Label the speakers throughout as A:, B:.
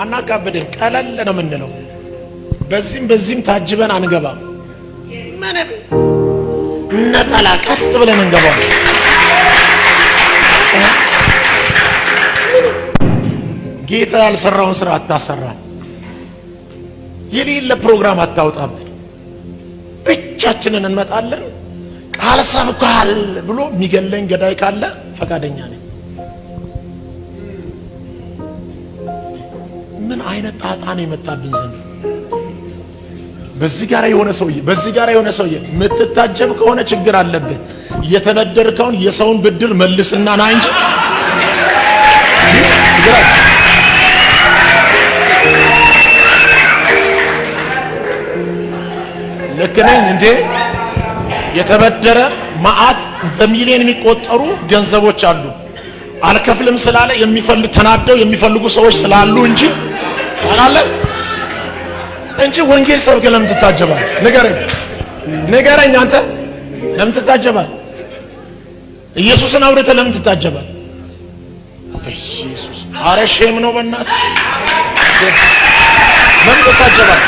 A: አናካብድም። ቀለል ነው የምንለው። በዚህም በዚህም ታጅበን አንገባም። ምንም ነጠላ ቀጥ ብለን እንገባለን። ጌታ ያልሰራውን ስራ አታሰራን። የሌለ ፕሮግራም አታውጣብን። ብቻችንን እንመጣለን። ቃል ሰብኳል ብሎ የሚገለኝ ገዳይ ካለ ፈቃደኛ ነኝ። ምን አይነት ጣጣ ነው የመጣብን ዘንድ? በዚህ ጋር የሆነ ሰውዬ፣ በዚህ ጋር የሆነ ሰውዬ የምትታጀብ ከሆነ ችግር አለብህ። የተበደርከውን የሰውን ብድር መልስና ና እንጂ ችግር አለ። ልክ ነኝ እንዴ? የተበደረ መዓት በሚሊዮን የሚቆጠሩ ገንዘቦች አሉ። አልከፍልም ስላለ የሚፈልግ ተናደው የሚፈልጉ ሰዎች ስላሉ እንጂ አላለ እንጂ ወንጌል ሰብከህ ለምን ትታጀባለህ? ንገረኝ፣ ንገረኝ አንተ ለምን ትታጀባለህ? ኢየሱስን አውርተህ ለምን ትታጀባለህ? በኢየሱስ አረ shame ነው በእናትህ። ለምን ትታጀባለህ?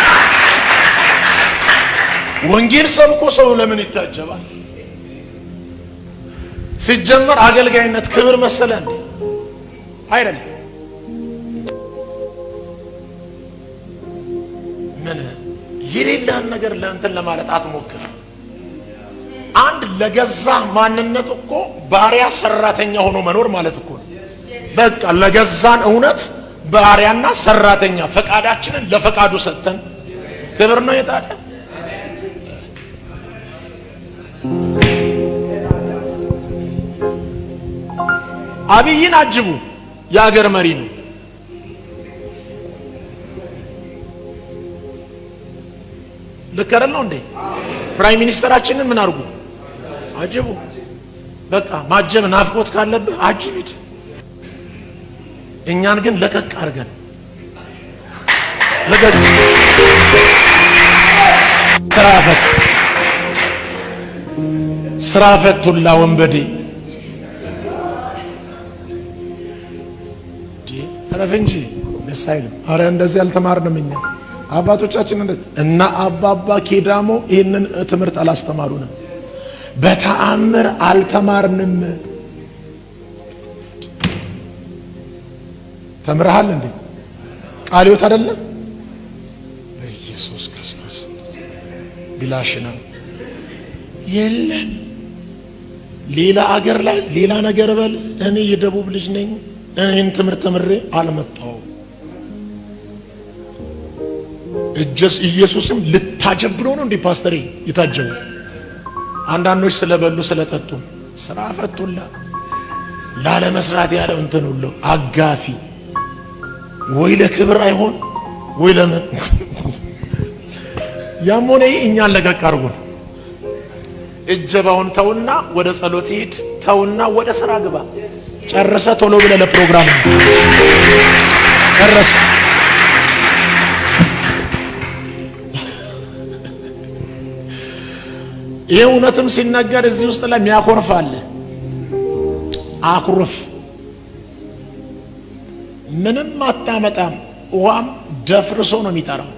A: ወንጌል ሰብኮ ሰው ለምን ይታጀባል? ሲጀመር አገልጋይነት ክብር መሰለ እንዴ? አይደለም። ምን የሌለህን ነገር ለእንትን ለማለት አትሞክር። አንድ ለገዛ ማንነት እኮ ባሪያ ሰራተኛ ሆኖ መኖር ማለት እኮ ነው። በቃ ለገዛን እውነት ባሪያና ሰራተኛ ፈቃዳችንን ለፈቃዱ ሰጥተን ክብር ነው የታዲያ። አብይን አጅቡ፣ የአገር መሪ ነው። ልክ አይደል ነው እንዴ? Prime minister ኣችንን ምን አድርጉ? አጅቡ። በቃ ማጀብ ናፍቆት ካለብህ አጅብ ሂድ። እኛን ግን ለቀቅ አድርገን ለቀቅ። ስራ ፈት ስራ ፈቱላ ወንበዴ ተረፍ እንጂ ደስ አይልም። አረ እንደዚህ አልተማርንም እኛ አባቶቻችን እና አባባ ኬዳሞ ይህንን ትምህርት አላስተማሩንም። በተአምር አልተማርንም። ተምረሃል እንዴ? ቃለ ሕይወት አይደለ? በኢየሱስ ክርስቶስ ቢላሽ ነው። የለም ሌላ አገር ላይ ሌላ ነገር በል። እኔ የደቡብ ልጅ ነኝ። እኔን ትምህርት ተምሬ አልመጣሁም። ኢየሱስም ልታጀብ ብሎ ነው እንዴ ፓስተሬ የታጀበው? አንዳንዶች ስለበሉ ስለጠጡ ስራ ፈቱላ ላለመስራት ያለው እንትን ሁሉ አጋፊ ወይ ለክብር አይሆን ወይ ለምን ያም ሆነ ይህ እኛን ለቀቅ አድርጎን እጀባውን ተውና ወደ ጸሎት ሂድ፣ ተውና ወደ ስራ ግባ። ጨርሰ ቶሎ ብለህ ለፕሮግራም ጨረሱ። ይህ እውነትም ሲነገር እዚህ ውስጥ ላይ የሚያኮርፍ አለ። አኩርፍ፣ ምንም አታመጣም። ውሃም ደፍርሶ ነው የሚጠራው።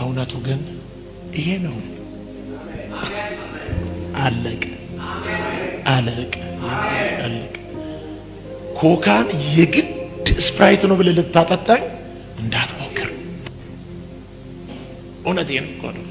A: እውነቱ ግን ይሄ ነው። አለቀ አለቀ አለቀ። ኮካን የግድ ስፕራይት ነው ብለህ ልታጠጣኝ እንዳትሞክር። እውነቴን እኮ ነው።